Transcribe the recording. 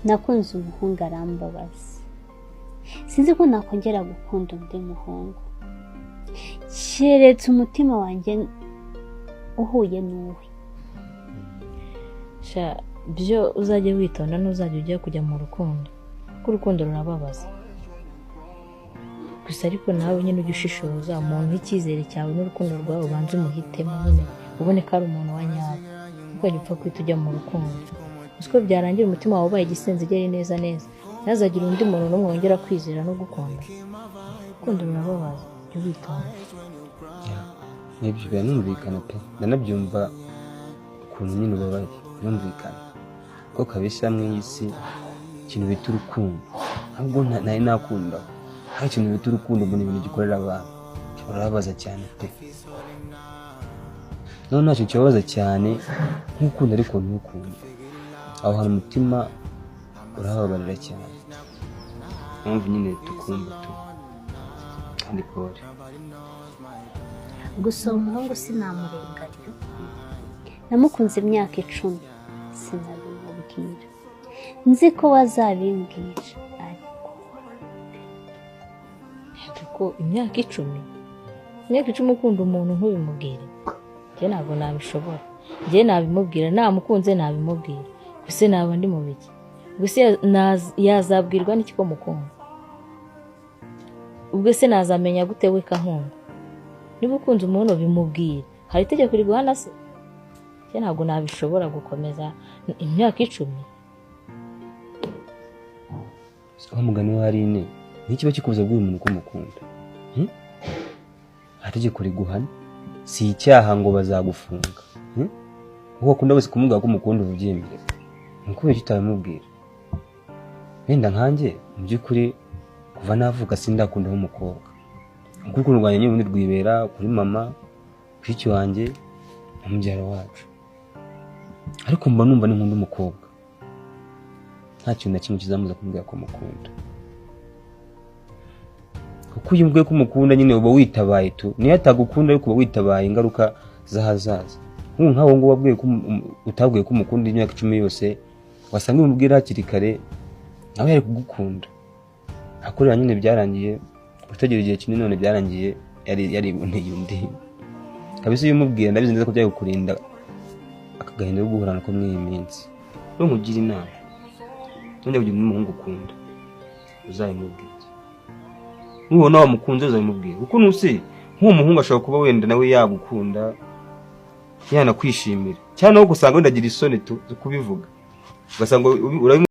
Nakunze umuhungu arambabaza, sinzi ko nakongera gukunda undi muhungu keretse umutima wanjye uhuye n'uwe. Sha, byo uzajya witonda, ntuzajya ujya kujya mu rukundo, kuko urukundo rurababaza gusa. Ariko nawe nyine ujye ushishoza umuntu, icyizere cyawe n'urukundo rwawe ubanze umuhitemo nyine, ubone ko ari umuntu wa nyawe. Ntukajye upfa kwita ujya mu rukundo. Uzi ko byarangira umutima wawe ubaye igisenzegeri neza neza, ntihazagire undi muntu n'umwe wongera kwizera no gukunda. Urukundo rurababaza, jya witonda. Nibyo, biranumvikana pe, ndanabyumva ukuntu nyine ubabaye, birumvikana ko kabisa mu iyi si ikintu bita urukundo ntabwo ntari nakunda, ariko ikintu bita urukundo mbona ibintu gikorera abantu rurababaza cyane pe. Noneho ntacyo kibabaza cyane nk'ukunda ariko ntukunde. Aho hantu umutima urahababarira cyane. Mpamvu nyine tukumva tu, kandi pole. Gusa uwo muhungu sinamurenganya, namukunze imyaka 10 sinabimubwira, nzi ko wazabimbwira, ariko Kuko imyaka 10, imyaka 10 ukunda umuntu ntubimubwire, njye ntabwo nabishobora. Njye nabimubwira, namukunze nabimubwira. Gusa naba ndi mu biki? Gusa yazabwirwa n'iki ko mukunda? Ubwo se nazamenya gute we ko ankunda? Niba ukunze umuntu bimubwire. Hari itegeko riguhana se? Njye ntabwo nabishobora gukomeza imyaka 10. Aho mugani wa Aline, n'ikiba kikubuza kubwira umuntu ko umukunda? Nta tegeko riguhana, si icyaha ngo bazagufunga. Uwo wakunda wese kumubwira ko umukunda uba ubyemerewe, ni ukubera icyo utabimubwira? Wenda nkanjye mu by'ukuri kuva navuka sindakundaho umukobwa, kuko urukundo rwanjye nyine ubundi rwibera kuri mama, mushiki wanjye na mubyara wacu. Ariko mba numva ninkunda umukobwa nta kintu na kimwe kizamuza kumubwira ko mukunda, kuko iyo umubwiye ko umukunda nyine uba witabaye tu, niyo atagukunda ariko uba witabaye ingaruka z'ahazaza. Nk'ubu nk'aho ngubu wabwiye ko utabwiye ko umukunda imyaka 10 yose, wasanga umubwira hakiri kare nawe yari kugukunda. Akorera nyine byarangiye utagira igihe kinini, none byarangiye yari yariboneye undi kabisa. Iyo umubwira ndabizi neza ko byakurinda aka gahinda ko guhorana ko muri iyi minsi. Rero nkugira inama, nongera kugira n'umuhungu ukunda uzabimubwira. Nubona wamukunze uzabimubwira, kuko nusi nk'uwo muhungu ashobora kuba wenda nawe yagukunda, yanakwishimira cyane, aho gusanga wenda agira isoni tu zo kubivuga, ugasanga urabimu